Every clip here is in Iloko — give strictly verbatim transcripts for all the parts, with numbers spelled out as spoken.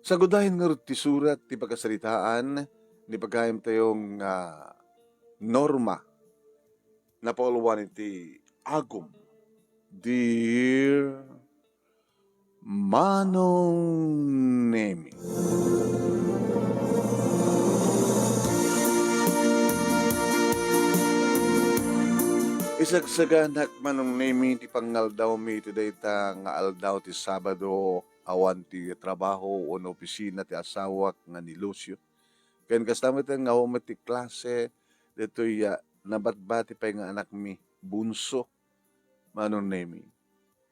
Sagudayen ngarud ti surat ti pakasaritaan ni pagayamtayo nga Norma, napauluan iti agum. Dear Manong Nemi. Isagsaganak, Manong Nemi, ti pangaldawmi iti dayta nga aldaw ti Sabado, awan ti trabaho wenno opisina ti asawak nga ni Lucio. Ken kasta met nga awan met ti klase, ditoy, ah, nabatbati pay nga anakmi, bunso, Manong Nemi.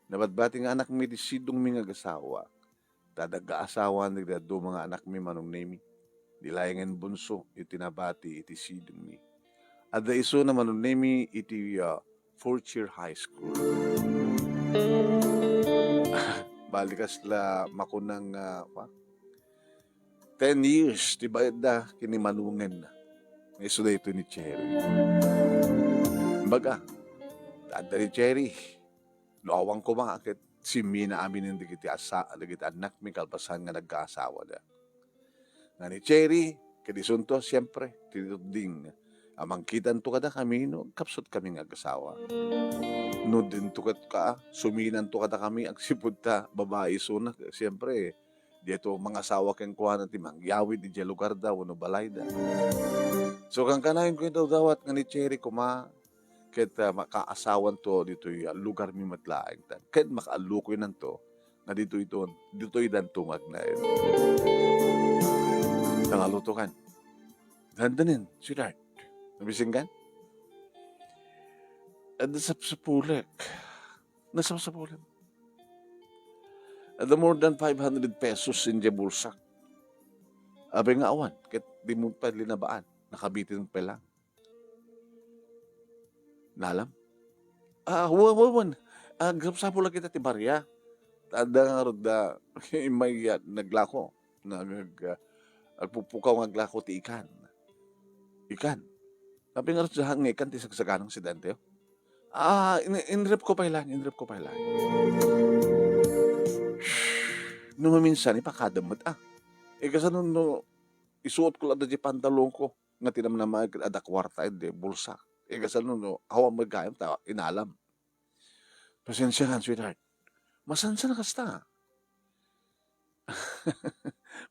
Nabatbati nga anakmi ti sidongmi nga agasawa. Ta nagkaasawan dagiti dadduma nga anakmi, Manong Nemi. Di laengen bunso iti nabati iti sidongmi. Adda isuna, Manong Nemi, iti, ah, fourth year high school. Bali kasla makunang, ah, pa-, ten years ti bayadda ken ni manongen. Nga isu daytoy ni Cherry. Baga, adda ni Cherry. No awan koma, ket simmina aminen dagiti asa-, dagiti annakmi kalpasan nga nagkaasawada. Nga ni Cherry, ket isunto, siempre, tinutding a mangkitanto kadakami no agkapsutkami nga agasawa. No dinto ket ka, suminanto kadakami agsipud ta babai isuna, siempre, dayto mangasawa kenkuana ti mangyawid idiay lugarda wenno balayda. So, kankanayon ko idawdawat nga ni Cherry koma, ket, ah, makaasawanto ditoy, ah, lugarmi met laeng, ta ket makaallukoynanto nga ditoy ton, ditoydanto nga agnaed. Nangalutokan. Dandanin, sweetheart. Nabisingan? Adda sapsapulek. Nasapsapulek. Adda more than five hundred pesos idiay bulsak. Apay nga awan, ket dimo pay linabaan. Nakabitin pay lang. Nalam? Ah, wa-, wa-, wan. Ah, sapsapul a kita ti baria. Adda ngarud da, immay, ah, naglako. Nag-, ah, agpupukaw nga aglako ti ikan. Ikan. Apay ngarud sa nga ikan ti sagsaganang sidente? Ah, in-, inrep ko pay lang, inrep ko pay lang. No maminsan, ipakadam met, ah. Eh, kasano no, isuot ko lang da di pantalon ko. Nga tinamnama ket adda kuarta idi bulsak. Eh, kasano no awan met gayam ta inalam. Pasensiakan, sweetheart. Masansan a kasta.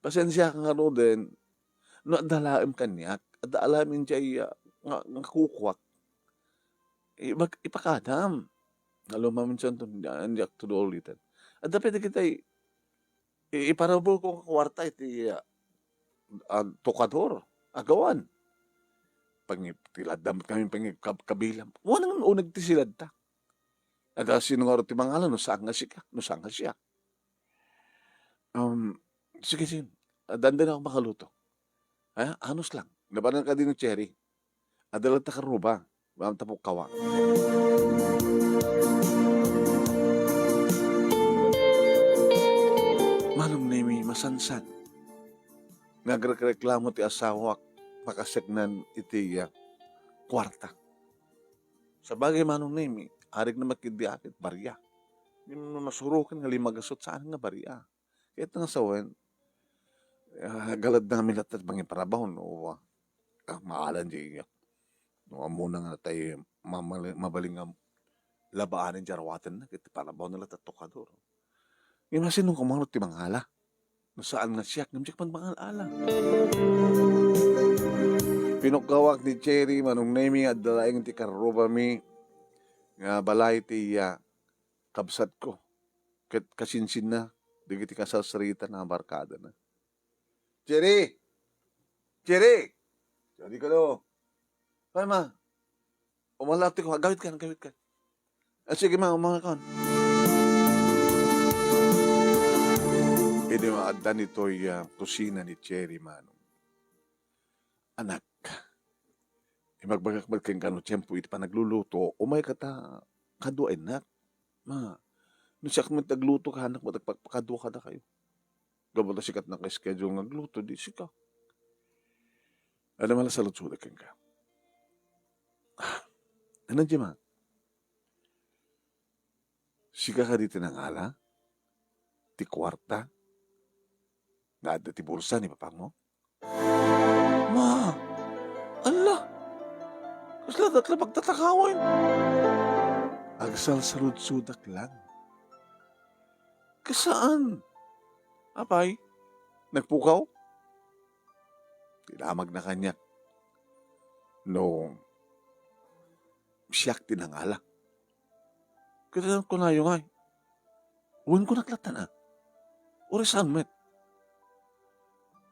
Pasensiakan ngaruden. No adda laem kaniak, adda laem idiay, ah, nga, nga kukuak. Ibag-, ipakadam. Nga maminsan to, diak to ulitan. Adda pay dagiti i-, iparabur ko nga kuarta iti, ah, ah, tukador. Agawan. Pangi-, ti ladda met kami pangi-, kab-, kabilang. Wan nga uneg ti siladta. Adda sino ngarud ti mangala no saan nga sika, no saan nga siak. Um, sige, sige. Dandan ako makaluto. Ha? Anus lang. Nabanan ka din ni Cherry. Adda latta karruba, ma'am, ta pukkawa. Manong Nemi, masansan nga agrekreklamo ti asawak, pakasegnan iti, ah, kuarta. Sabagay, Manong Nemi, arik na makiddi akit, baria. Ngem no nasuroken nga limagasut, saan nga baria. Ket nga sawen, ah, galad namin latta ti mangiparabaw no, ah, maalan di, no, ammona nga tay mamali-, mabalin nga labaanen di arawatenna, ket parabaw na latta tukador. Imagine no kumano ti mangala. No saan nga siak, ngem diak man mangal-ala. Pinukkawak ni Cherry, Manong Nemi, adda laeng ti karrubami nga balay ti, ah, kabsatko. Ket kasinsinna dagiti kasarsarita nga barkadana. Cherry! Cherry! Cherry, kano? Ay, ma. Umala ti ko, agawid ka, agawid ka. Ah, sige, ma, umala ka. Idi maaddan itoy, ah, kusina ni Cherry, Manong. Anak, imagbagak met kenka no tiempo iti panagluluto, umay ka ta kadu, innak. Ma, no siak met agluto, kanak met agpakpakadu kadakayo. Gapu ta sika ti naka-schedule nga agluto, di sika. Adda met la saludsodek kenka. Ano, Jima? Sika kadi ti nangala ti kuarta? Nga adda ti bulsa ni papangmo? Ma! Alla! Kasla datla pagtatakawen? Agsalsaludsodak lang. Kasaan? Apay? Nagpukaw? Tinamagna kaniak. No, siak ti nangala. Ket kunayo ngay, wen kunak latta, a? Uray saan met?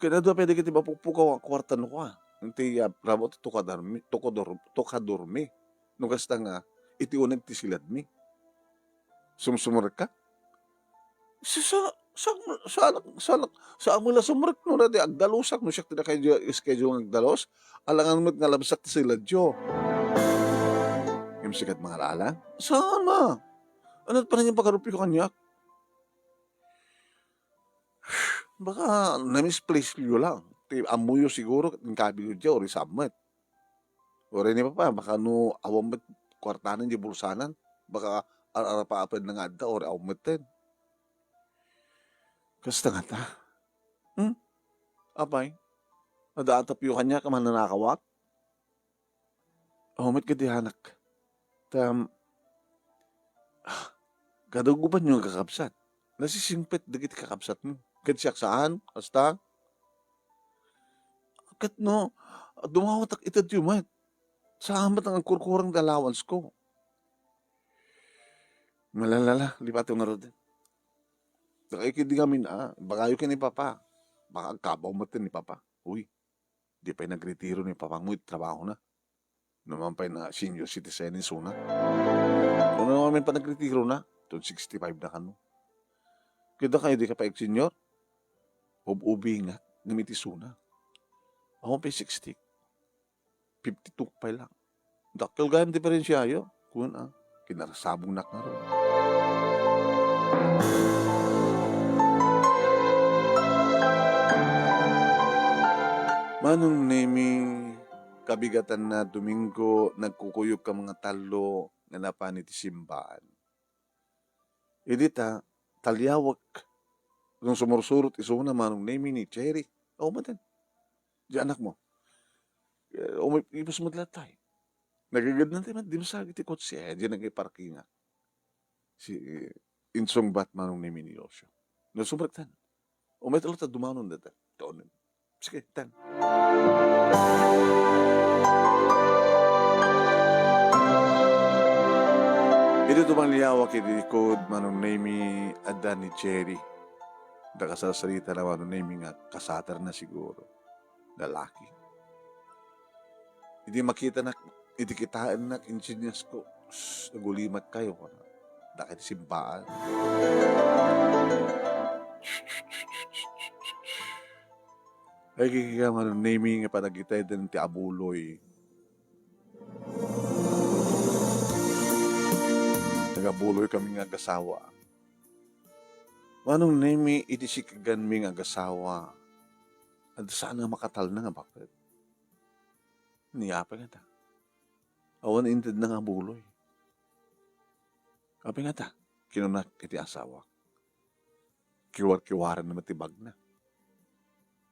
Ket adu pay dagiti mapukpukaw a kuarta no kua. Iti, ah, rabo ti tukadormi, tukador-, tukadormi. No kasta nga, iti uneg ti siladmi. Sumsumrekka? Sa, sa, sa, sa, sa, sa, sa, sa, sumrek no, dati agdalusak, no siak ti naka-schedule nga agdalus, alangan met nga labsak ti siladyo. Ngem sika ti mangalala? Saan, ma? Ania ti panayen pagarupiyo kaniak? Baka na-misplace yo lang. Ti ammoyo siguro, ket inkabilyo diay, uray saan met. Uray ni Papa, baka no awan met kuartanan diay bulsanan, baka ar-arapaapna nga adda, uray awan metten. Kasta ngata? Hmm? Apay? Adda atapyo kaniak a mananakawak? Awan met kadi anak. Ta, ah, kadagubanyo nga kakabsat. Nasisingpet dagiti kakabsatmo. Ket siak saan, kasta? Ket no, dumawatak itedyo met. Saan met nga agkurkurang ti allowance ko. Malalala, lipato ngarud. Dakayo ketdi ngamin, a, ibagayo ken ni Papa. Baka agkabaw met ni Papa. Uy, di pay nagretiro ni Papangmo iti trabahona. No man pay nga senior citizen isuna. Kuno no man pay nagretirona, ton sixty-five na kano. Ket dakayo, dika pay ag-senior? Ub-ubingak, ngem iti isuna. Awan pay sixty. Fifty-two pay lang. Dakkel gayam diferensiayo, kun, a, kinarasabongnak ngarud. Manong Nemi, kabigatanna Domingo, nagkukuyogka nga tallo nga napan iti simbaan. Idi ta, taliawek, no sumursurot isuna Manong Nemi ni Cherry. Awan metten. Di anakmo. Eh, umipos met latta. Nagagedna ti met dimsag iti kotse, eh, di nagparkingak. Si, eh, insungbat Manong Nemi ni Yoshio. No sumrektan. Umayat latta dumanon data. Kaon. Sige, tan. Idi tumaliawak iti likod, Manong Nemi, adda ni Cherry. Dakasarsarita na Manong Nemi nga kasaterna siguro. Lalaki. Idi makitanak, idi kitaennak, insinyas ko, "Shh, agulimat kayo," kuna. Dakay ti simbaan. Ay, kikika, Manong Nemi, nga panagitaydan ti abuloy. Nagabuloy kami nga agasawa. Manong Nemi, iti sikeganmi nga agasawa, adda saan nga makatalna nga baket. Ni apay ngata? Awan intedna nga abuloy. Apay ngata? Kinunak iti asawak. Kiwar-kiwaran met ti bagna.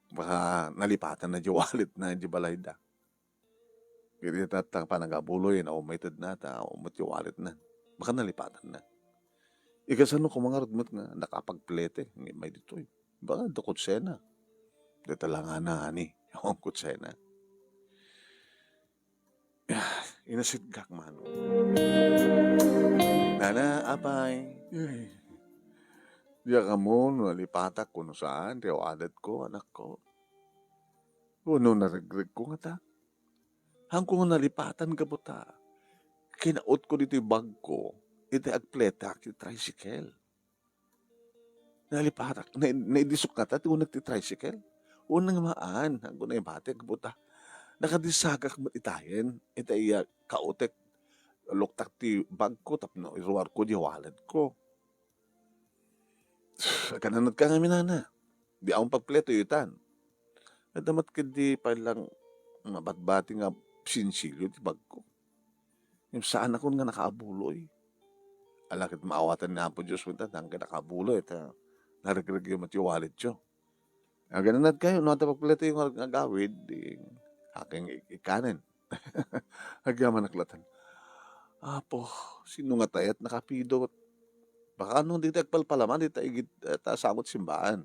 Baka nalipatanna di walletna di balayda. Iti tatta panagabuloy, naumay tedna, ta umay ti walletna. Baka nalipatanna. Ikasano koma ngarud met nga nakapagplete, nga may ditoy. Baka adda kutsena. Dita langana, ani. Awan kutsena. Ah, inasitgak, Manong. Nana, apay. Ay, diak ammo no nalipatak kuno saan ti wallet ko, anak ko. Wenno naregreg ko ngata. Haanko nga nalipatan gapu ta kinautko ditoy bagko iti agpletak ti tricycle. Nalipatak, na-, naidisok ngata ti uneg ti tricycle. Uneg maan, haanko naibati gapu ta nakadisagak met itayen, ita iya kautek, luktak ti bagko tapno iruarko di walletko. Agkananadka ngamin, nana. Di awan pagpleto itan. Adda met ketdi pay lang mabatbati nga sinsilyo ti bagko. Ngem saanakon nga nakaabuloy. Ala ket maawatan ni Apo Dios met ta, daan nga nakaabuloy, ta naregregyo met ti walletyo. Agananad kayo, no, adda pagpalatayo nga, nga agawid, di, aking ik-, ikanen. Agyamanak latan. Apo, sino nga tayat nakapidot? Baka no, di ta agpalpalama, di ta igit, eh, ta sangot simbaan.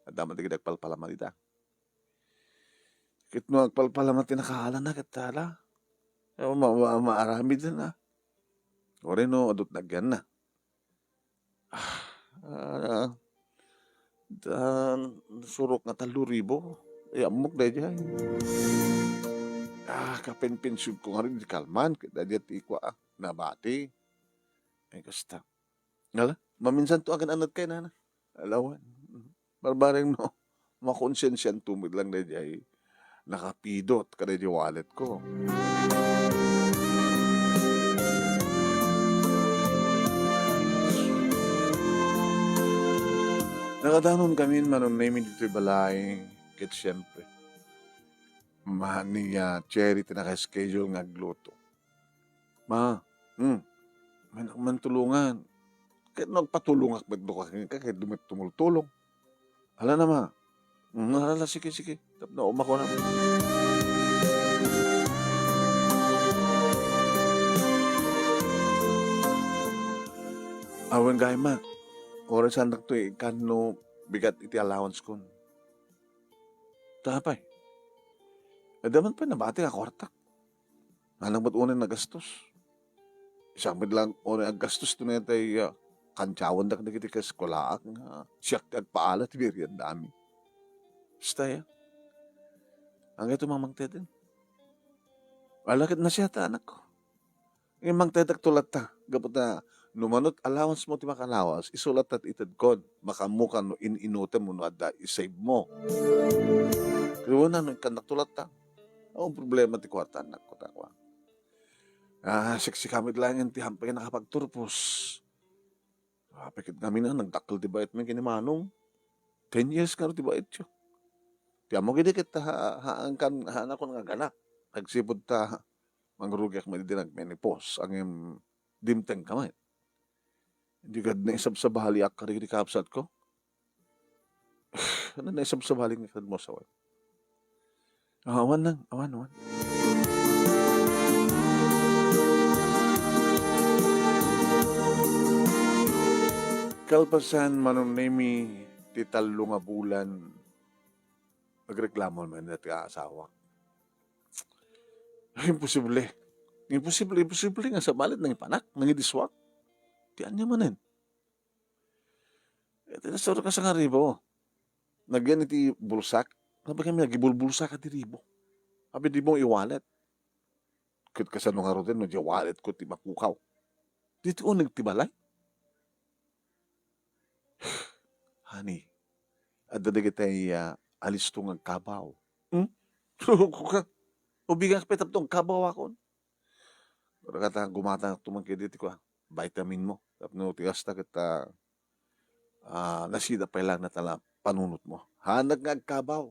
Adda man di agpalpalama, di ta. Ket no agpalpalama ti nakahalana, ket tala. Eh, ma-, ma-, maaramid na. Ore no, adut nagyan na. Ah, ah, ta-, surok nga tallo ribu. Ay, ammok daydiay. Ah, kapinpinsiod ko nga rin di kalman, ket daydiay ti ikua, ah, nabati. Ay, kasta. Ala, maminsan to agan anad kay nana. Alawan. Barbareng no, makonsensian to met lang daydiay nakapidot kadaydiay wallet ko. Nakadanon kami ni Manong Nemi ditoy balay, ket siyempre, ma-, ni, ah, Cherry ti naka-schedule nga agluto. "Ma, hmm, may nak man tulongan." Ket no agpatulongak met no ka, ket dumet tumultulong. "Ala na, ma." "Hmm, ala, ala, sige, sige. Tapno umakunak." Awan gayma. Oras andak to, eh, kan no bigat iti allowance kon. Ta apay? Adda man pay nabati nga kuartak. Anak met unay nagastos. Isak met lang unay aggastos to netay, ah, kantiawandak dagiti kaeskulaak nga siak ti agpaala ti meriendami. Basta, ya. Angay to mamangted, eh. Ala ket nasiat, anakko. Ngem mangtedakto latta, gapu ta no manut allowance mo ti makalawas, isu latta ti itedkon, makaammokan no in-inutem wenno adda i-save mo. Ket wen, no ikkandakto latta, awan problema ti kuarta, anakko, ta kua. Ah, siksika met laengen ti hampay nakapagturpos. Apay ket ngamin a nagdakkel ti baetmi ken ni Manong. Ten years ngarud ti baetyo. Ti ammok idi ket ha-, haan kan, haanakon nga agganak. Agsipud ta mangrugiak met idi nagmenopause, ngem dimtengka met. Di kad naisabsabaliak kadagiti kabsatko. Ano, naisabsabali nga kad mo asawa? Ah, awan lang, awan, awan. Kalpasan, Manong Nemi, ti tallo nga bulan, agreklamo man dati nga asawak. Ay, imposible. Imposible, imposible nga sabali nangipanak, nangidiswak. Ti ania manen? Iti nasuro ka sangaribu. Nagyan iti bulsak. Sabi kami, nagibulbulsa ka ti ribu. Sabi, di mo i-wallet. Ket kasano ngaruden no di wallet ko ti makukaw? Ditoy uneg ti balay? Honey, adda dagitay, ah, alisto nga agkabaw. Hmm? Suko ka. Ubingak pay tapno agkabaw akon. Pero kata gumatang to man kay diti ko, ah, vitamin mo. Tapno ti kasta ket, ah, ah, nasida pay lang natala panunot mo. Hanak nga agkabaw.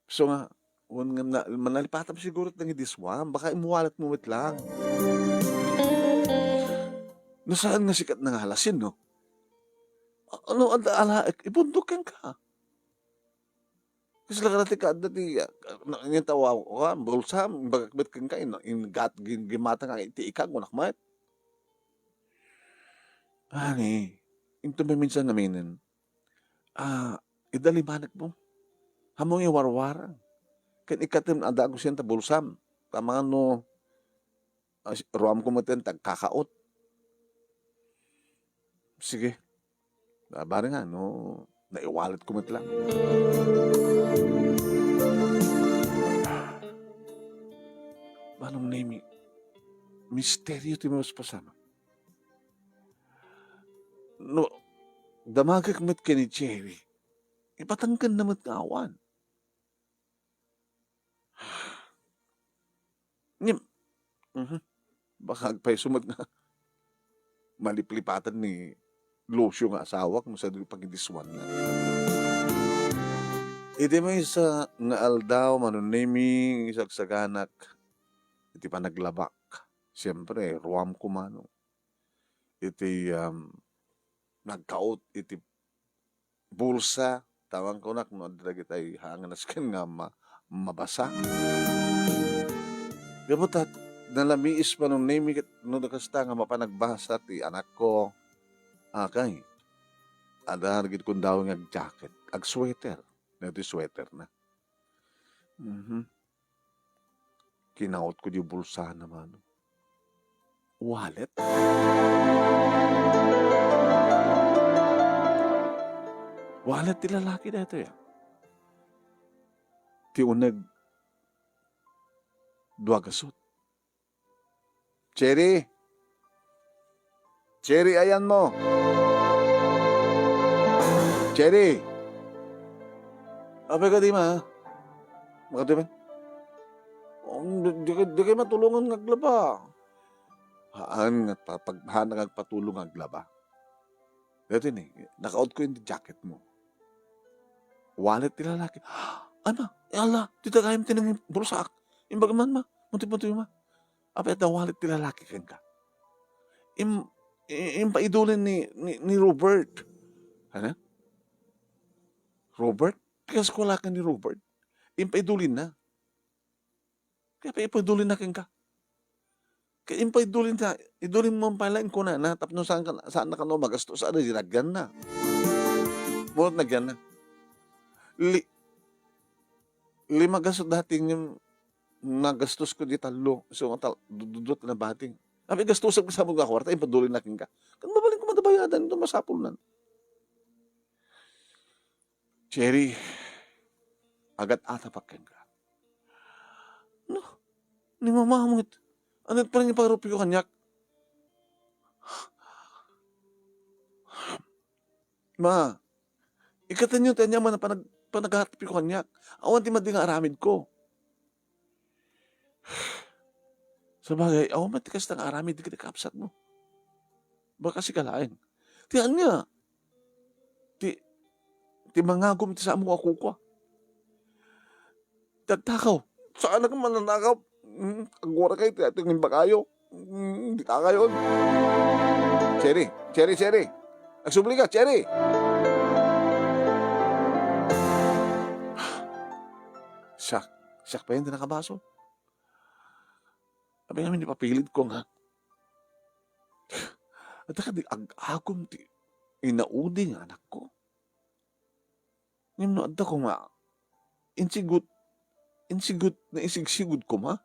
So nga, wen nga na, manalipatam siguro ti nangidiswam, baka imwalat mo met lang. No saan nga sikat nga halasin, no? A-, ano, adda ala, ibundok kenka. Kasla ka dati ka, dati, ah, na, yung tawa ko, ah, bulsa, bagak met kenka, in, in gat, gin-, gimata nga iti ikag, unak met. Ani, into maminsan nga minen, ah, idalimanek mo. Hammong iwarwar. Ken ikatem a dagus yan ta bulsam. Tama no, ah, ruam ko met yan, tagkakaot. Sige. Ah, bari nga, no, naiwalat ko met lang. Manong Nemi, misteryo ti mapaspasama. No, damagek met ken ni Jerry, ipatangken na met nga awan. Ngem, mhm, baka agpayso met nga maliplipatan ni Lucio nga asawak no saan pagidiswan na. Iti maysa nga aldaw, Manong Nemi, isagsaganak iti panaglabak. Siyempre, ruam kumano. Iti, um, nagkaot iti bulsa, Awan kunak no adda dagitay hanganas ken nga ma-, mabasa. Gapu ta, nalamiis man no nemi ket no kasta nga mapan agbasa ti anakko. Akay, adda gid kundaw nga agjacket, agsweater. Daytoy sweater na. Mhm. Kinautko diay bulsana, mano. Wallet? Wallet ti lalaki daytoy, a. Ti uneg, dua gasut. Cherry! Cherry, ayanmo! Cherry! Apay kadi, ma? Makadi man? Um, di, di, di kayo matulungan nga aglaba. Haan nga pa-, pag-, haan nga agpatulong nga aglaba. Daytoy ni, nakautko iti jacketmo. Wallet ti lalaki. Ay, ma, ay, ala, ti dagayem ti nangin-, bulsaak. Imbag man, ma, muti-muti, ma. Apay adda wallet ti lalaki kenka? Im-, i-, impaidulin ni, ni, ni Robert. Ano? Robert? Ti kaskulakan ni Robert. Impaidulin na. Kaya pa ipaidulin na kenka. Kaya impaidulin na, idulin mo pay laeng kunana, tapno saan ka, saan na kano magastos, ano, di nagyan na. Munot nagyan na. Li-, lima gasut dati nga nagastosko di tallo. So, nga tal-, dudut na bating. Apay gastusan ko sa mga kwarta, ipadulin na kenka. Kan mabalin ko madabayadan, ito masapul nan. Cherry, agat-atapak kenka. No, ni Mama met. Ano it panangipagarup ko kaniak? Ma, ikatenyo ti aniaman a panag-, panaghatag ko kaniak. Awan ti madi nga aramid ko. Sabagay, awan met ti kasta nga aramid dagiti kakabsatmo. Baka sika laeng. Ti ania? Ti, ti mangagum ti samo nga kukua. Ti agtakaw. Saanak mananakaw. Hmm, agwarakay ti ating imbagayo. Hmm, di takayon. Cherry, Cherry, Cherry. Agsubli ka, Cherry. Siak, siak pay ti nakabasol. Apay ngamin, ipapilitko nga. Adda kadi ag-agum ti inaudi nga anakko. Ngem no adda koma, insigut, insigut, naisigsigud koma.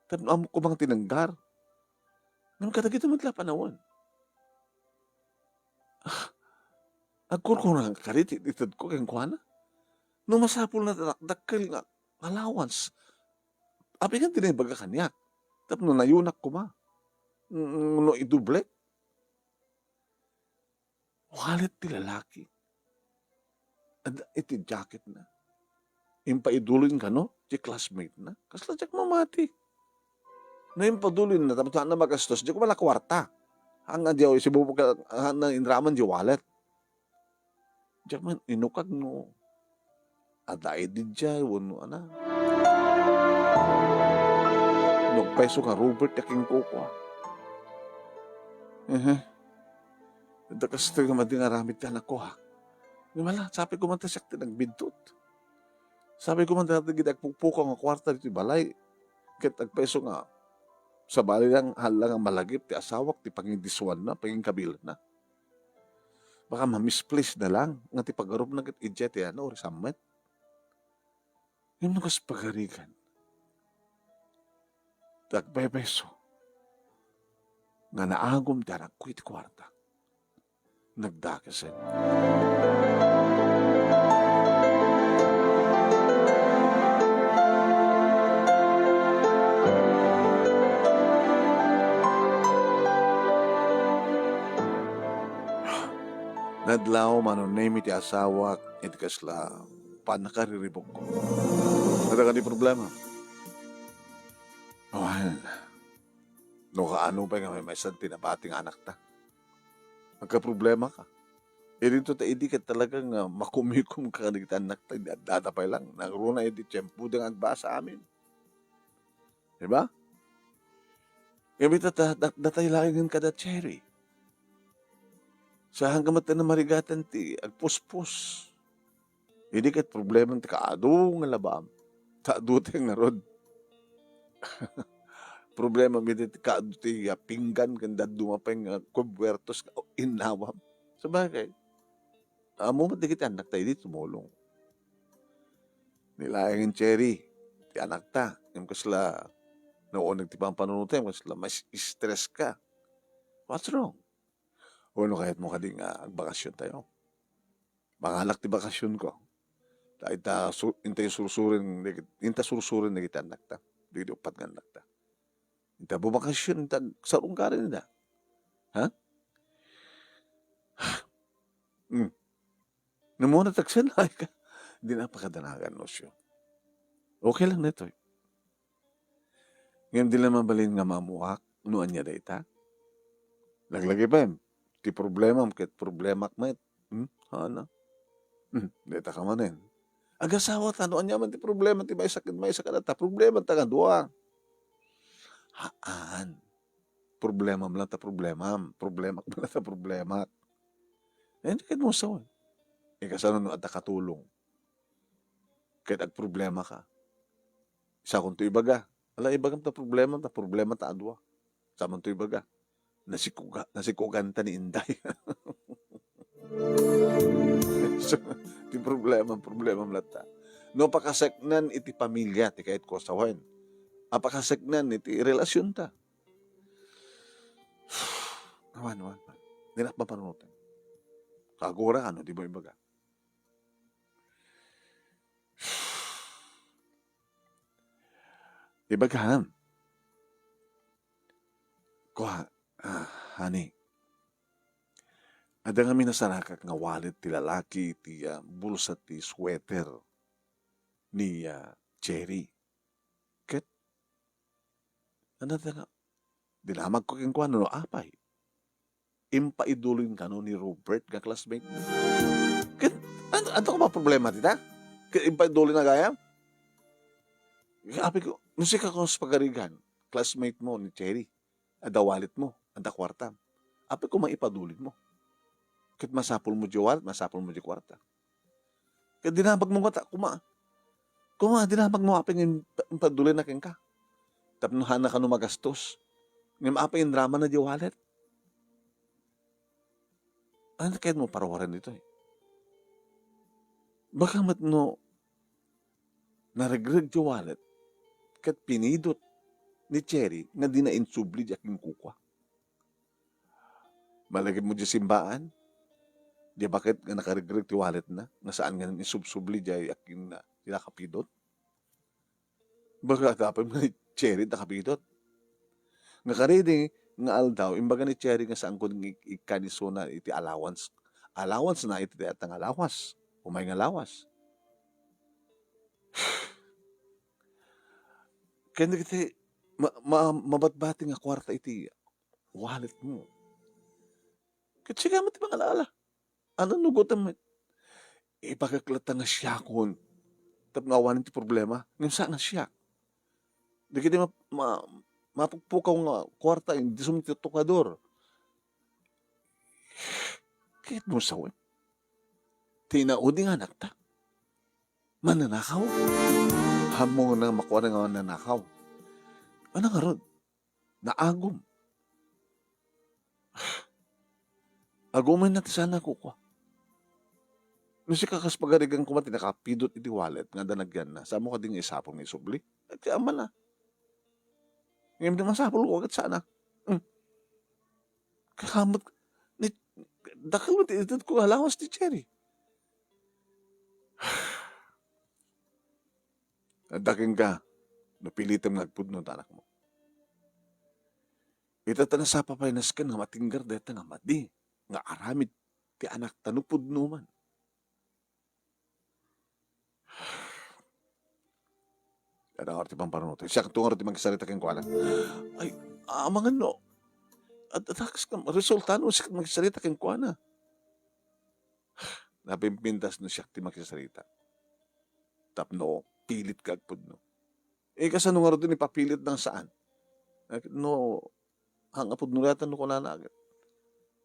Tapno ammok koma nga tinenggar. Ngem kadagito met la a panawen. Ah, agkurkurang kadi ti itedko kenkuana? No masapul a dakdakkel nga allowance, apay nga di naibaga kaniak? Tapno nayunak koma. Mm, no idublek. Wallet ti lalaki. Ad-, iti jacketna. Impaidulin kano ti classmate na. Kasla diak mamati. No impaidulin na, tapos na magastos, diak wala kwarta. Ang nga diyaw, sibubo ka, ah, na inraman di wallet. Diak man inukag no adda I D diay wenno ana. No peso nga Robert ti kinkukua. Ehe. Adda kastoy nga madi nga aramid ti anakko, ha. Ngem ala, sapay ko man ta siak ti nagbiddut. Sapay ko man dagiti agpukpukaw nga kwarta ditoy balay. Ket agpeso nga, sabali lang, hala nga malagip ti asawak ti pangindisuanna, panginkabilanna. Baka ma-misplace na lang nga ti pagarupna ket idiay ti ano, uri sammet. Ngem no kas pagarigan, ti agpaypayso nga naagum ti anakko iti kuarta, nagdakesen. Nadlaw, Mano Nemi, ti asawak iti kasla pannakariribukko. Adda kadi problema? Awan. No kaano pay nga maymaysan ti nabati nga anakta? Agkaproblemaka. Idinto ta idi ket talaga nga makumikom ka kadagiti annakta, idi addada pay lang. Nangruna idi tiempoda nga agbasa amin. Di ba? Ngem ita ta, da-, datay laengen kada Cherry. Saan ka met a marigatan ti agpuspos. Idi ket problema ti kaadu nga labaam. Kaadu ti ngarud. Problema mi ti kaadu ti, ah, pinggan ken dadduma pay nga kubertos nga innawam. Sabagay, ammo met dagiti annakta idi tumulong. Ni laeng ni Cherry, ti anakta, ngem kasla nauneg ti pampanunotna, ngem kasla ma-stress ka. What's wrong? Wenno kayatmo kadi nga agbakasiontayo? Mangalak ti bakasionko. Ta inta su-, inta sursuren dagit-, inta sursuren dagiti annakta. Dagiti uppat nga annakta. Inta bumakasion, inta sarungkaran ida. Ha? Hmm. Namuna tagsen, ay ka. Di na pakadanagan, Lucio. Okay lang daytoy. Ngem di la mabalin nga maammoak no ania dayta. Laglagipem, ti problemam ket problemak met. Hmm? Ano? Hmm, dayta ka manen. Agasawata, no ania man ti problema ti maysa ken maysa kadata, problemata nga dua. Haan. Problemam latta problemam, problemak latta problemak. Dayta ket musawen. Ikasano no adda katulong ket agproblemaka? Sakonto ibaga. Ala, ibagam ta problema, ta problemata a dua. Sakonto ibaga. Nasikuga-, nasikuganta ni Inday. So, ti problema, problemam latta. No pakaseknan iti pamilya, ti kayatko a sawen. A pakaseknan iti relasionta. Awan, awan, awan. Dinak mapanunotan. Kagura, ano, di mo ibaga? Ibagam. Kua, ah, honey. Adda ngamin nasarakak nga wallet ti lalaki iti, ah, bulsa ti sweater ni, ah, Cherry. Ket, ano ta nga, dinamagko kenkuana no apay. Impaidulin kano ni Robert nga classmate mo. Ket, an-, anto ka ba problema dita? Ket impaidulin na gayam? Apay ko, no sika kano sa pagarigan, classmate mo ni Cherry, adda wallet mo, adda kuarta. Apay ko maipadulin mo. Ket masapul mo di wallet, masapul mo di kuarta. Ket dinamagmo ngata, kuma. Kuma, dinamagmo apay nga imp-, impadulina kenka. Tapno haanna kano magastos. Ngem apay indramana di wallet? Ano kayatmo paruaren ditoy? Baka met no naregreg di wallet ket pinidot ni Cherry nga dina insubli di akinkukua. Malagipmo di simbaan, di baket nga nakaregreg ti walletna, nga saan nga insubsubli di akin-, di nakapidot? Baga adda pay ni Cherry nakapidot. Nga karidi nga aldaw, imbaga ni Cherry nga saan ko ding ik-, ikkan isuna iti allowance. Allowance na iti dayta nga lawas. Umay nga lawas. Ken dagiti ma-, ma-, mabatbati nga kuarta iti wallet mo. Ket sika met ti mangalaala. Ano nugotem met? Ibagak latta nga siakon tapno awanen ti problema. Ngem saan a siak. Dagiti ma-, ma-, mapukpukaw nga kuarta, indi sum ti tukador. Kayatmo sawen? Ti inaudi nga anakta. Mannanakaw? Ammona makuana nga mannanakaw. Ano ngarud? Naagum. Agumen na ti saan a kukua. No sika kas pagarigan koma ti nakapidot iti wallet nga adda nagyanna, saan mo kadi nga isapul nga isubli? Ket ammana. Ngem di masapul ko ket saan a. Hmm. Kakamot ni, dakkel met ti itedko nga lawas ti Cherry. Adda kenka, no pilitem nga agpudno ta anakmo. Ita ta nasapa pay nasken nga matingger dayta nga madi nga aramid ti anakta no pudno man. Adda ngarud ti pampanunoten. Siak to ngarud ti makigsarita kenkuana. Ay, amangan no. At, at, resulta no siak makigsarita kenkuana. Napimpintas no siak ti makisarita. Tapno pilit nga agpudno. Eh, kasano ngarud ti ipapilit nga saan? Eh, no, ang apudno dayta no kunana, agit.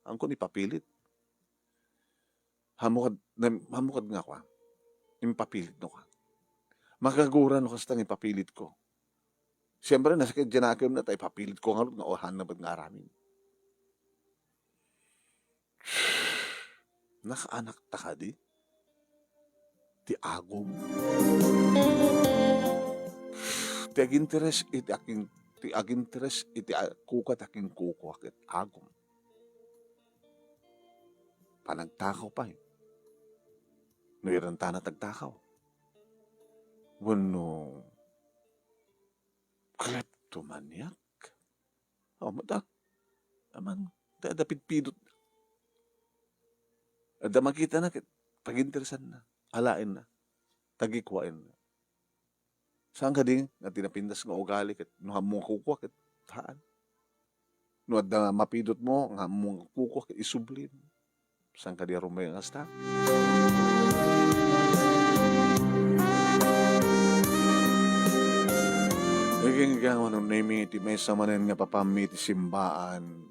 Ang kun ipapilit. Hamukad, nam-, hamukad nga kua. Impapilit no ka. Makagura no kasta nga ipapilitko. Siyempre, nasakit diay nakemna, ta ipapilitko ngarud nga awan met nga aramid. Nakaanakta kadi ti agom. Ti aginteres iti akin-, ti aginteres iti a-, kukua ti akinkukua ket agom. Panagtakaw pay. No irantana ti agtakaw. Wenno kleptomaniak. O, mata. Aman, adda, adda pidpidot. Adda makitana ket paginteresanna, alaenna, tagikuaenna. Saan kadi nga ti napintas nga ugali ket no ammo nga kukua ket haan. No adda mapidotmo nga ammo nga kukua ket isublim. Saan kadi a rumbeng a kasta? Igingga Manong Nemi iti maysa manen nga papammi iti simbaan.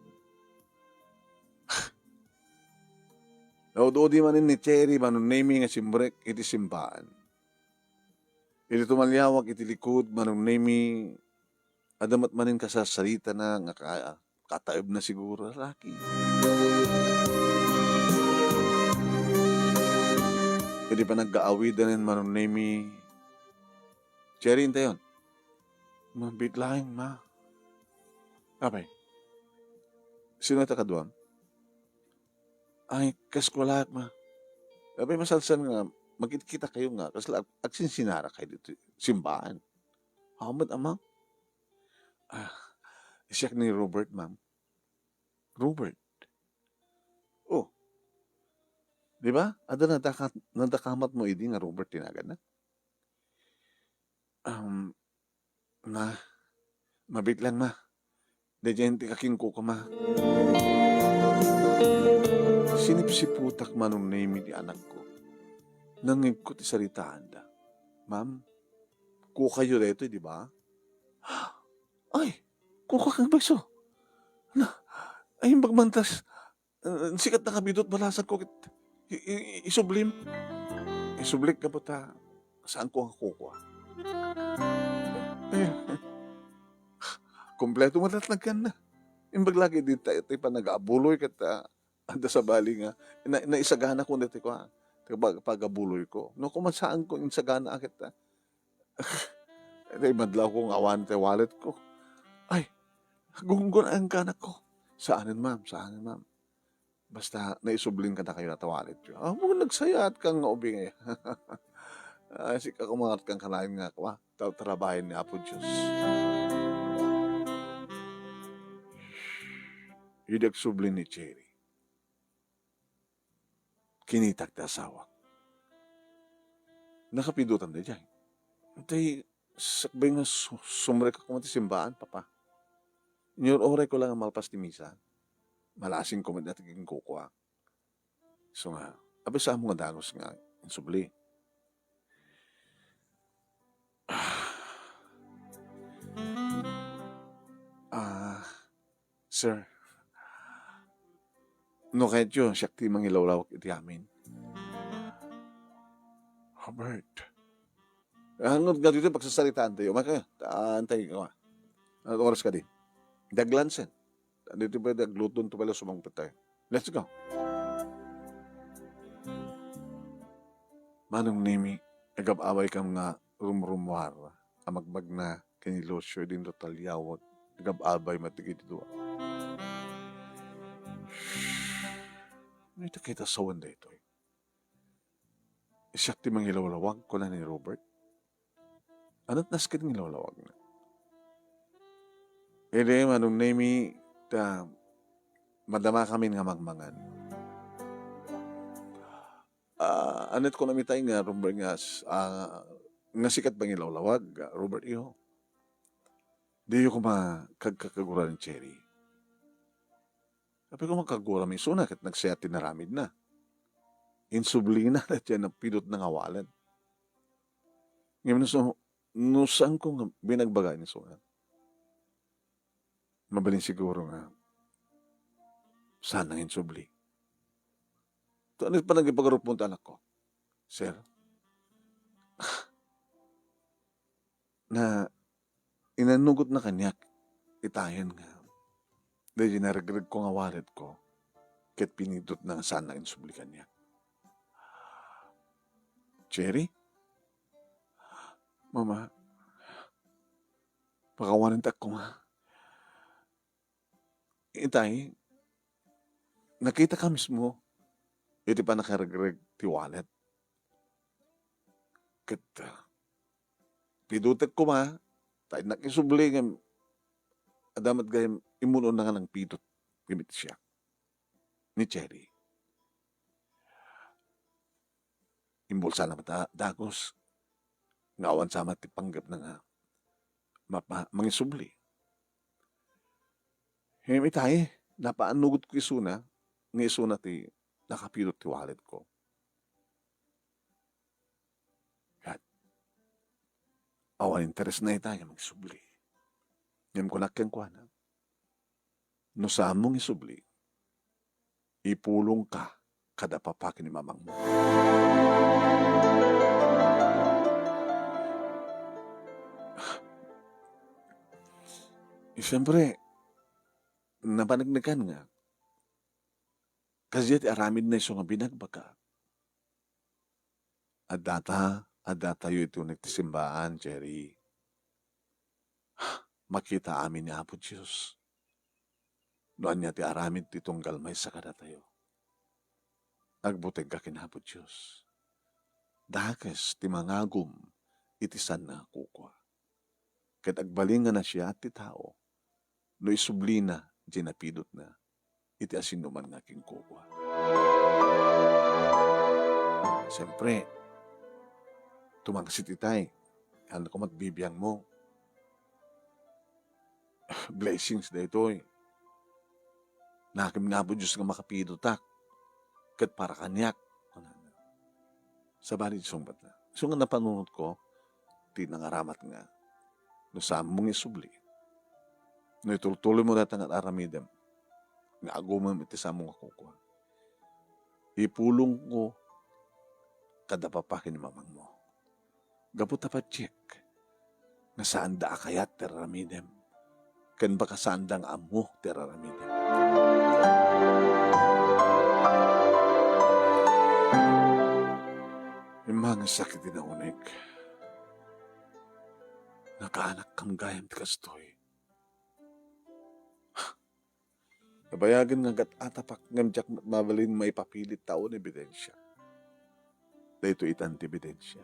Naud-udi manen ni Cherry Manong Nemi nga simrek iti simbaan. Idi tumaliawak iti likud Manong Nemi, adda met manen kasarsaritana nga ka-, kataebna siguro, lalaki. Idi panaggaawidna ni Manong Nemi, "Cherry, intayon." "Mabit laeng, ma." "Apay? Sino ita kaduam?" "Ay, kaeskuelaak, ma." "Apay, masansan nga magkitkitakayo nga kasla ag-, agsinsinarakayo ditoy simbaan?" "Awan met, ama." "Ah, siak ni Robert, ma'am." "Robert? Oh. Di ba? Adda nadaka-, nadakamatmo idi nga Robert ti naganna?" "Um, ma, mabit laeng, ma. Daydiay ti kakinkukua, ma." Sinipsiputak Manong Nemi ti anakko. Nangngegko ti saritaanda. "Ma'am, kukayo daytoy, di ba?" "Ay, kukuak, bayso. Na, ay, imbag man tas, uh, sikat nakabidot balasangko ket i-, i-, isublim." "Isublik ka ba ta saanko nga kukua?" Eh, kompleto met laeng ti agkanna. Imbag lagi di ta-, ti panagaabuloy ket, ah, adda sabali nga na-, naisagana ko daytoy kua, ti pag-, pagabuloyko. No, kuman saanko insagana ket, ah, Iti madlawko nga awan ti walletko. Ay, gunggon-ayanka, anakko. Saanen, ma'am, saanen, ma'am. Basta naisubling kadakayo dayta walletyo. Ammom, nagsayaat ka nga ubing, eh. Ay, sika kumangat kang kanayon nga, kwa, ta-, trabahin ni Apo Dios. Idi agsubli ni Cherry, kinitak ti asawak. Nakapidotan daydiay. Tay, sakbay nga su-, sumrekak koma ti simbaan, Papa. Inyur-urayko la nga malpas ti misa. Malasingko met dayta kinkukua. So nga, apay, saanmo nga dagus nga insubli? Ah, sir, no kayatyo, siak ti mangilawlawag iti amin. Robert. Ah, nga, nga ditoy pagsasaritaantayo. Umay kayo. Ta-, antay ka. Ano oras kadi? Daglansen. Ditoy pay, dagluton to pala, sumangpet tayo. Let's go. Manong Nemi, agab-abay kam nga rumrumuar a magbagna ken ni Lucio, dinto taliawag, agab-abay met dagiti dua. Mayta ket a sawen daytoy? Siak ti mangilawlawag, kuna ni Robert. Ania ti nasken nga ilawlawagna? Idi, Manong Nemi, ta madamakamin nga mangmangan. Ah, ania ti kunam itay nga Robert nga s-, ah, nga sika ti mangilawlawag, Robert, iho? Diyo koma kagkakagura ni Cherry. Apay, koma kagurami isuna ket nagsayat ti naramidna. Insublina daydiay napidotna nga wallet. Ngem no, no saanko nga binagbaga ni isuna, mabalin siguro nga saan nga insubli. Ania ti panagipagarup mo ta, anakko? Sir, Nga inannugotna kaniak itayen nga daydi naregregko nga walletko, ket pinidotna nga saanna insubli kaniak. Cherry? Mama, pakawanentak koma. Itay, nakitaka mismo iti pannakaregreg ti wallet. Ket, ah, pidotek koma, ta innak isubli ngem adda met gayam immun-una nga nangpidot ket siak ni Cherry. Imbulsana met a dagus nga awan sa met ti panggepna nga mapa-, mangisubli. Ngem itay, napaannugotko isuna, nga isuna ti nakapidot ti walletko. Ket awan interesna itay nga mangisubli. Ngem kunak kenkuana, "No saanmo nga isubli, ipulongka kada papa ken ni mamangmo." Eh, siyempre, napaneknekan nga, kasdiay ti aramidna isu nga binagbagak. Addata, addatayo iti uneg ti simbaan, Cherry. Makita amin ni Apo Dios. No ania ti aramid ti tunggal maysa kadatayo, agbutegka ken Apo Dios. Dakes ti mangagum iti saanna a kukua. Ket agbalin nga nasiaat ti tao no isublina ti napidotna iti asinoman nga kinkukua. Siyempre, tumangsit itay, haan ko met bibiangmo. Blessings daytoy. Nakim ni Apo Dios nga makapidotak ket para kaniak, kunana. Sabali, sungbatna. Isu nga napanunotko, ti nangaramat nga, no saanmo nga isubli, no itultuloymo dayta nga aramidem, nga agumem iti saanmo nga kukua, ipulongko kada papa ken ni mamangmo. Gapu ta patiek nga saanda a kayat ti raramidem, ken baka saanda nga ammo ti raramidem. Immangesak iti nauneg. Nakaanakkam gayam ti kastoy. Nabayagen nga agat-atapak ngem diak met mabalin maipapilit ta awan ebidensia. Daytoy itan ti ebidensia.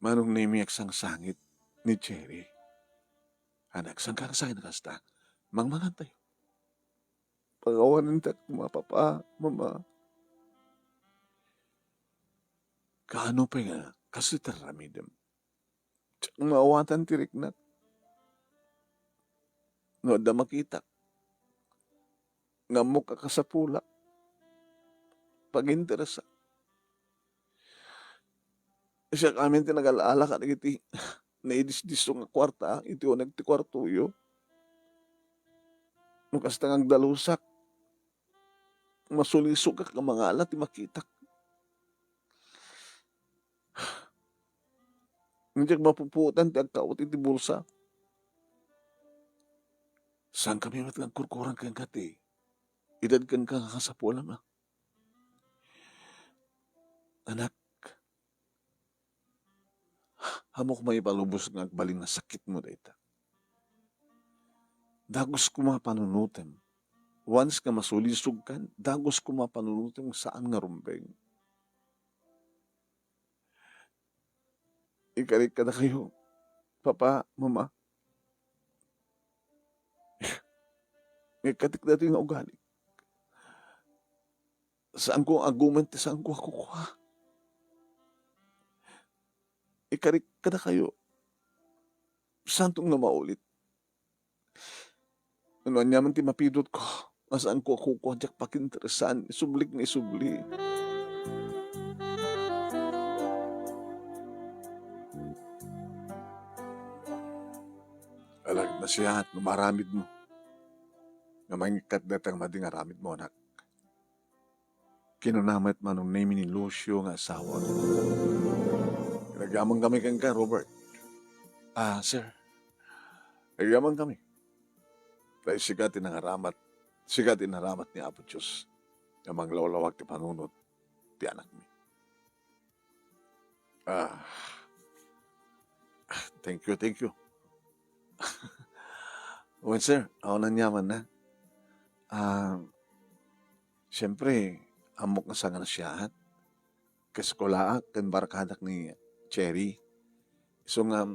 Manong Nemi, agsangsangit ni Cherry. Anak, saan ka agsangsangit kasta? Mangmangan tayo. Pakawanentak koma, papa, mama. Kaano pay nga kastoy ti raramidem? Diak maawatan ti riknak. No adda makitak nga ammok a kasapulak, paginteresak. Siak amin ti nagal-ala kadagiti naidisdisso nga kuarta iti uneg ti kuartoyo. No kasta nga agdalusak, masulisogak nga mangala ti makitak. Ngem diak mapupuotan ti agkaut iti bulsa. Saan kami met nga agkurkurang kenka ti idad kenka nga kasapulam, a? Anak, ammok maipalubos nga agbalin nga sakitmo dayta. Dagus koma panunotem. Once nga masulisogkan, dagus koma panunotem nga saan nga rumbeng. Ikarik kadakayo, papa, mama. Nga ikkatik datoy nga ugali. Saanko nga agumem ti saanko a kukua. Ikarik kadakayo, saanton nga maulit. No aniaman ti mapidotko, nga saanko a kukua, diak pakinteresan, isublik nga isubli. Ala ket nasayaat no maaramidmo nga mangikkat dayta nga madi nga aramidmo, anak. Kinuna met Manong Nemi ni Lucio nga asawa, Nagyamankami kenka, Robert. Ah, sir. Nagyamankami. Tay sika ti nangaramat, sika ti naramat ni Apo Dios nga manglawlawag ti panunot ti anakmi. Ah, thank you, thank you. Wen, sir, awan aniamanna. Ah, siyempre, ammok nga saan nga nasiaat. Kaskolaak ken barkadak ni Cherry. Isu nga,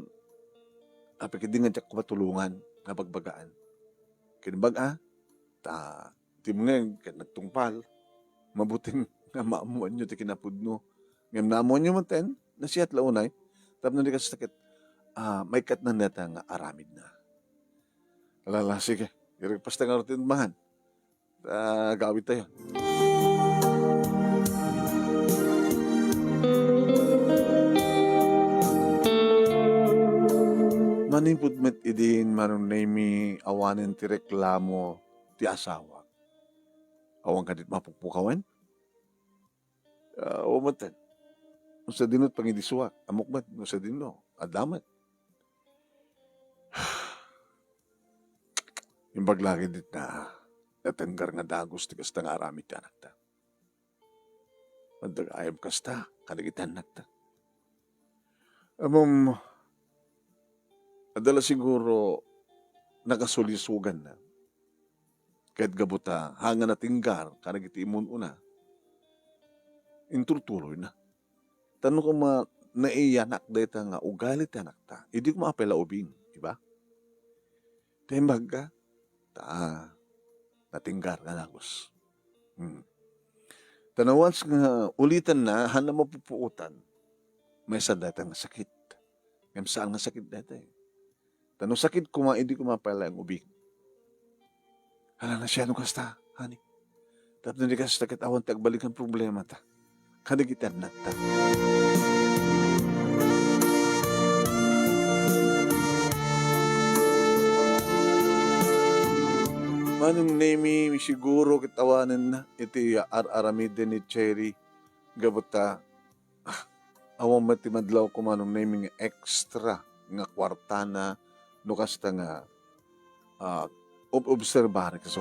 apay ketdi nga diak koma tulongan nga bagbagaan. Ken bag-a, ta dimngeg ken nagtungpal, mabuting nga maammoanyo ti kinapudno. Ngem naammoanyo metten, nasiat la unay, tapno di kasta ket, ah, maikkatnan dayta nga aramidna. Ala, ala, sige. Irigpasta ngarud ti mangan. Ah, agawidtayo. Manipud met idin, Manong Nemy, awanen ti reklamo ti asawak. Awan kadi ti mapukpukawen? Ah, awan met. No sadino ti pangidisuak, ammok met no sadino, adda met. Imbag la ketdi ta natenggar nga dagus ti kasta nga aramid ti anakta. Adda gayam kasta kadagiti annakta. Ammom, adda la siguro nakasulisoganna. Ket gapu ta, haan nga natinggar kadagiti immun-una, inturtuloyna. Ta no koma naiyanak dayta nga ugali ti anakta, idi koma apay la ubing, di ba? Ti imbag ka, ta, natinggar nga dagus. Hmm. Ta no once nga ulitanna, haanna mapupuotan, maysa dayta nga sakit. Ngem saan nga sakit dayta, eh. Ta no sakit koma, idi koma pay laeng ubing. Hala, nasiano kasta, honey? Tapno di kasta ket awan ti agbalin nga problema ta. Kadagiti annakta. Manong Nemy, siguro ket awanen iti ar-aramiden ni Cherry gapu ta, ah, awan met ti madlaw ko, Manong Nemy, nga extra nga kuartana no kasta nga, ah, ob-, obserbar isu.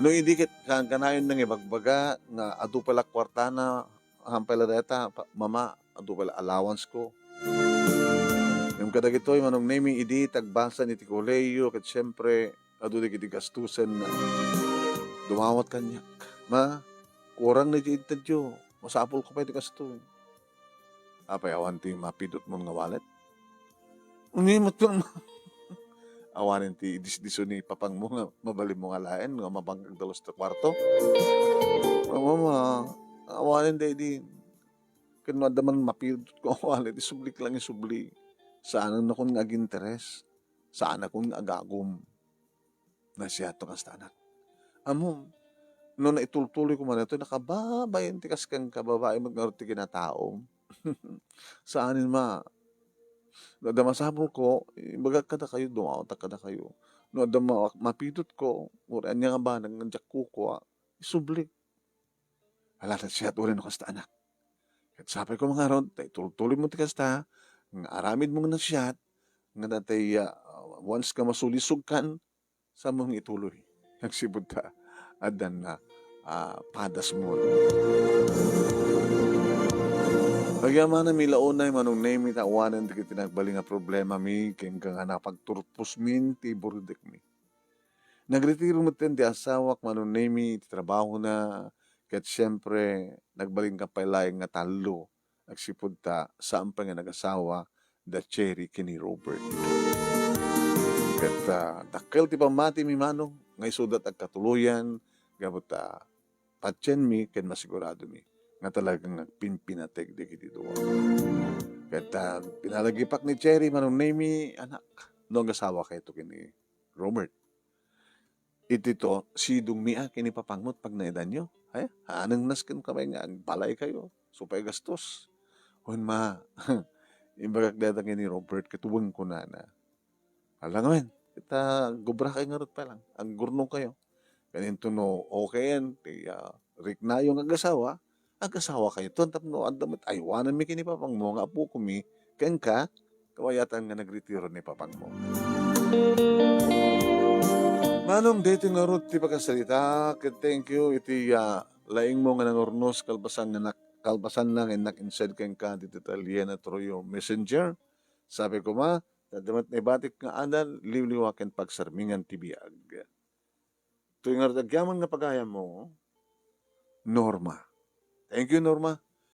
No idi ket kan-, kanayon nga ibagbaga nga adu pay la kuartana, haan pay la dayta, pa-, mama, adu pay la allowance ko. Ngem kadagitoy, Manong Nemy, idi tagbasan iti kolehiyo, ket siempre, adu dagiti gastusen nga dumawat kaniak. Ma, kurang na iti intedyo. Masapul ko pay ti kastoy. Apay, awan ti mapidutmon nga wallet? Uni met lang, awanen ti idisdiso ni papangmo nga mabalinmo nga alaen nga mabangkag dalus ti kuarto. Mama, awanen daydi. Ken no adda man mapidutko nga wallet, isublik lang, isubli. Saanakon nga aginteres. Saanakon nga agagum. Nasiato kasta, anak. Ammom, no naitultuloy koma daytoy, nakababain ti kas kenka, babai met ngarud ti kinataom. Saanen, ma. No adda masapulko, ibagak kadakayo, dumawatak kadakayo. No adda ma-, mapidutko, uray ania nga banag nga diak kukua, isublik. Ala, nasiat uray no kasta, anak. Ket sapay koma ngarud, ta itultuloymo ti kasta, nga aramidmo nga nasiat, nga natay, ah, once nga masulisogkan, saanmo nga ituloy. Agsipud ta, addan nga, ah, padasmo. Agyamananmi la unay, Manong Nemy, ta awanen dagiti nagbalin nga problemami, ken nga napagturposmin ti burdekmi. Nagretiro metten ti asawak, Manong Nemy, iti trabahona, ket siempre, nagbalinka pay laeng nga tallo, agsipud ta saan pay nga nagasawa da Cherry ken ni Robert. Ket, ah, dakkel ti pammatimi, Manong, nga isuda ti agkatuloyan, gapu ta patienmi ken masiguradomi nga talagang agpimpinateg dagiti dua. Ket, ah, pinalagipak ni Cherry, Manong Nemy, anak, no agasawakayto ken ni Robert. Iti to, sidongmi a ken ni papangmo ti pagnaedanyo. Ay, hanengnas kenka pay nga agbalaykayo, isu pay gastos. Wen, ma, imbagak dayta ken ni Robert ket wen kunana. Ala ngamin, ita gubrakay ngarud pay lang, aggurnongkayo. Ken inton no okayen ti, ah, riknayo nga agasawa, Agasawakayto tapno adda met aywanenmi ken ni papangmo nga apokomi kenka, kabayatan nga nagretiro ni papangmo. Manong, daytoy ngarud ti pakasarita, ket thank you iti, ah, laingmo nga nangurnos kalpasan nga nak-, kalpasanna nga innak insend kenka ditoy talien through your messenger. Sabi koma, ta adda met naibatik nga adal, liwliwa ken pagsarmingan ti biag. Toy ngarud agyaman nga pagayammo, Norma. Thank you, Norma.